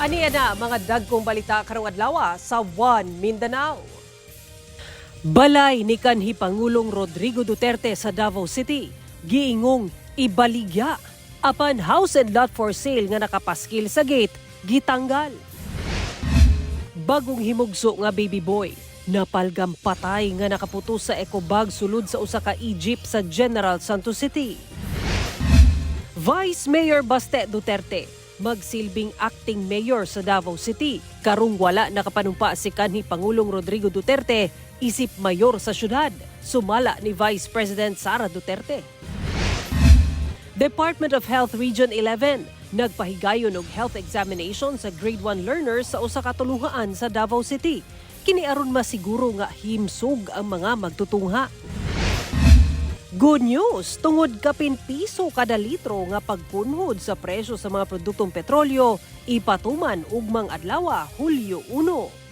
Aniya na mga dagkong balita karong adlaw sa One Mindanao. Balay ni kanhi Pangulong Rodrigo Duterte sa Davao City, giingong ibaligya. Apan house and lot for sale nga nakapaskil sa gate, gitanggal. Bagong himugso nga baby boy, napalgam patay nga nakaputos sa ecobag sulod sa usa ka e-jeep sa General Santos City. Vice Mayor Baste Duterte magsilbing acting mayor sa Davao City karong wala nakapanumpa si kanhi Pangulong Rodrigo Duterte isip mayor sa syudad, sumala ni Vice President Sara Duterte. Department of Health Region 11 nagpahigayon og health examination sa Grade 1 learners sa usa ka tuluhaan sa Davao City. Kini aron masiguro nga himsog ang mga magtutungha. Good news tungod kapin piso kada litro nga pagkunhod sa presyo sa mga produktong petrolyo ipatuman ugmang adlaw, Hulyo 1.